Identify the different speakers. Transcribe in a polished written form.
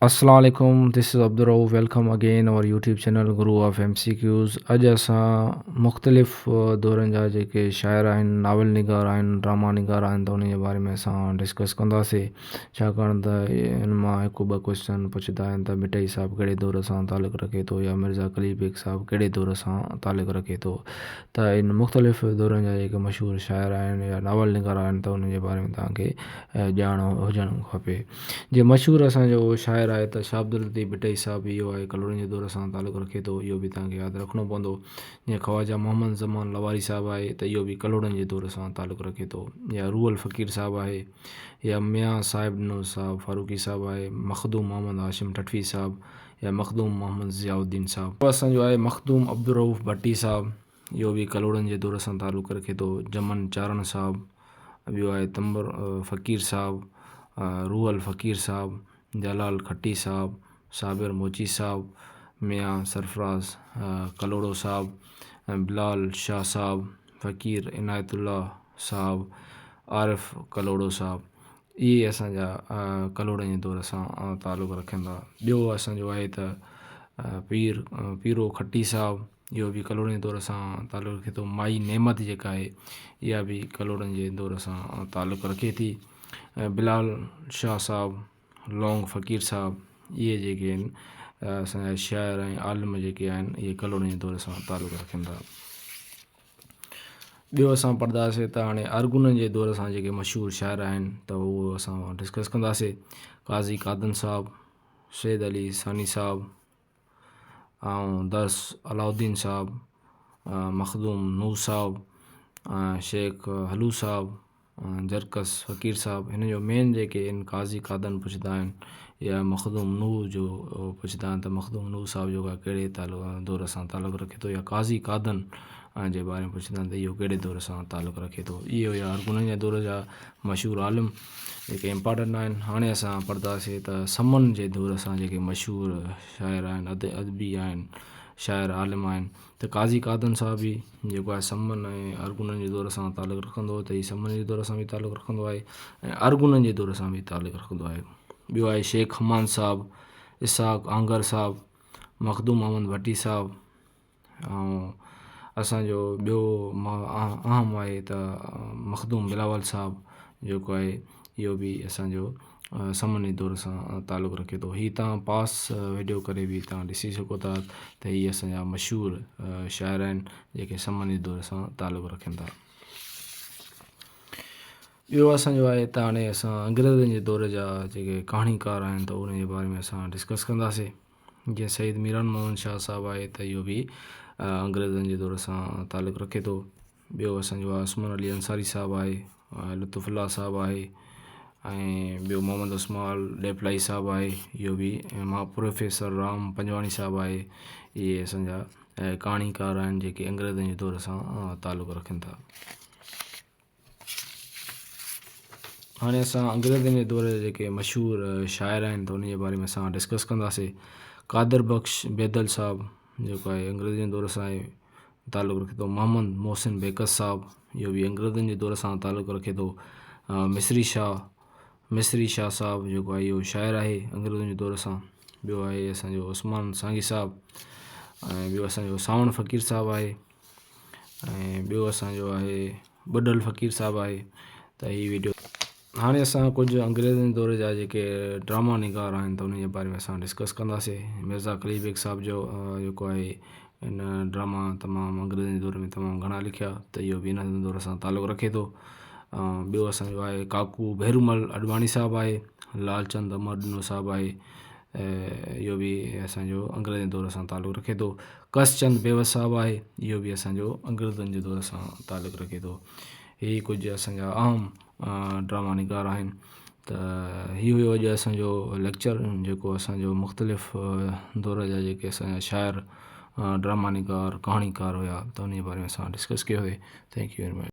Speaker 1: السلام عليڪم this is Abdul Rauf welcome again our YouTube channel Guru of M C Qs اڄ اسان مختلف دورن جا جيڪي شاعر آهن ناول نگار آهن ڊراما نگار آهن ته انهن جي باري ۾ اسان ڊسڪس ڪنداسي ڇاڪاڻ ته ان مان هڪ ٻه ڪوشچن پڇندا آهن ته ڀٽائي صاحب ڪهڙي دور سان تعلق رکي ٿو يا مرزا قليچ بيگ صاحب ڪهڙي دور سان تعلق رکي ٿو ته ان مختلف دورن جا جيڪي مشهور شاعر آهن يا ناول نگار آهن ته انهن جي باري ۾ توهان کي ڄاڻ هجڻ کپي. جيئن مشهور اسان جو شاعر آهي ته شاهه عبداللطيف ڀٽائي صاحب اهو آهي ڪلهوڙن جي دور سان تعلق رکي ٿو اهو به توهان کي ياد رکڻو پوندو. جيئن خواجه محمد زمان لواري صاحب آهي ته اهو به ڪلهوڙن جي دور سان تعلق رکي ٿو يا روحل فقير صاحب آهي يا ميان صاحب ڏنو صاحب فاروقي صاحب آهي مخدوم محمد هاشم ٺٽوي صاحب يا مخدوم محمد ضياء الدين صاحب. اسان جو آهي مخدوم عبدالرؤف ڀٽي صاحب اهو به ڪلهوڙن جي دور سان تعلق رکي ٿو. جمن چارڻ صاحب، ٻيو آهي تنبر فقير صاحب، روحل فقير صاحب، جلال کٽي صاحب، صابر موچي صاحب، ميان سرفراز ڪلهوڙو صاحب، بلال شاهه صاحب، فقير عنايت الله صاحب، عارف ڪلهوڙو صاحب. اهي اسان جا ڪلهوڙن جي دور سان تعلق رکن ٿا. ٻيو اسان جو آهي ته پير پيرو کٽي صاحب اهو به ڪلهوڙن جي دور سان تعلق رکي ٿو. مائي نعمت جيڪا آهي اها به ڪلهوڙن جي دور سان تعلق رکي ٿي. ۽ بلال شاهه صاحب، لونگ فقير صاحب اهي جيڪي آهن اسان جا شاعر ۽ عالم جيڪي آهن اهي ڪلهوڙن جي دور سان تعلق رکن ٿا. ٻيو اسان پڙهنداسين ته هاڻي ارغونن جي دور سان جيڪي مشهور شاعر آهن ته اهو اسان ڊسڪس ڪنداسين قاضي قادن صاحب سيد علي ثاني صاحب ۽ درس علاؤالدين صاحب مخدوم نوح صاحب شيخ هلو صاحب جرڪس فقير صاحب هن جو مين جيڪي آهن قاضي قادن پڇندا آهن يا مخدوم نوح جو پڇندا آهن ته مخدوم نوح صاحب جو ڪهڙي تعلق دور سان تعلق رکي ٿو يا قاضي قادن جي باري ۾ پڇندا آهن ته اهو ڪهڙي دور سان تعلق رکي ٿو اهي هيا ارغونن جي دور جا مشهور عالم جيڪي امپارٽنٽ آهن هاڻي اسان پڙهنداسين ته سمن جي دور سان جيڪي مشهور شاعر آهن ادبي آهن شاعر عالم آهن ته قاضي قادن صاحب به جيڪو آهي سمن ۽ ارغونن جي دور سان تعلق رکندو هو ته هي سمن جي دور سان به تعلق رکندو آهي ۽ ارغونن جي دور سان به تعلق رکندو آهي ٻيو آهي شيخ حمان صاحب اسحاق آنگر صاحب مخدوم محمد ڀٽي صاحب ۽ اسانجو ٻيو اهم آهي ته مخدوم بلاول صاحب جيڪو آهي اهو به اسانجو سمن جي دور سان تعلق رکي ٿو هي تان پاس ويڊيو ڪري به تان ڏسي سگهو ٿا ته هي اسان جا مشهور شاعر آهن جيڪي سمن جي دور سان تعلق رکن ٿا ٻيو اسان جو آهي ته هاڻي اسان انگريزن جي دور جا جيڪي ڪهاڻيڪار آهن ته انهن جي باري ۾ اسان ڊسڪس ڪنداسين جيئن سيد ميران محمد شاهه صاحب آهي ته اهو به انگريزن جي دور سان تعلق رکي ٿو ٻيو اسان جو عثمان علي انصاري صاحب آهي لطف الله صاحب آهي ۽ ٻيو محمد عثمان ڏيپلائي صاحب آهي اهو به مان پروفيسر رام پنجواڻي صاحب آهي اهي اسان جا ڪهاڻيڪار آهن جيڪي انگريزن جي دور سان تعلق رکن ٿا. هاڻي اسان انگريزن جي دور جا جيڪي مشهور شاعر آهن ته ان جي باري ۾ اسان ڊسڪس ڪنداسين قادر بخش بيدل صاحب جيڪو آهي انگريزن جي دور سان آهي تعلق رکي ٿو محمد محسن بيڪس صاحب اهو به انگريزن جي دور سان تعلق رکي ٿو مصري شاهه مصري شاهه صاحب جيڪو آهي اهو شاعر آهي انگريزن جي دور سان ٻيو آهي اسانجو عثمان سانگي صاحب ۽ ٻيو اسانجو سانوڻ فقير صاحب آهي ۽ ٻيو اسانجو آهي ٻڍل فقير صاحب آهي ته هي ويڊيو هاڻي اسان ڪجهه انگريزن دور جا جيڪي ڊراما نگار آهن ته انهن جي باري ۾ اسان ڊسڪس ڪنداسين مرزا قليچ بيگ صاحب جو جيڪو آهي ان ڊراما تمام انگريزن جي دور ۾ تمام گهڻا لکيا ته اهو به ان دور سان تعلق رکي ٿو ٻيو اسانجو آهي ڪاڪو ڀيرومل اڏواڻي صاحب آهي لالچند امر ڏنو صاحب آهي اهو به اسانجو انگريزن جي دور سان تعلق رکي ٿو ڪسچند بيوس صاحب آهي اهو به اسانجو انگريزن جي دور سان تعلق رکي ٿو هي ڪجهه اسانجا اهم ڊراما نگار آهن ته هي هيو اڄ اسانجو ليڪچر جيڪو اسانجو مختلف دور جا جيڪي اسانجا شاعر ڊراما نگار ڪهاڻيڪار هيا ته ان جي باري ۾ اسان ڊسڪس ڪيو هي thank you very much.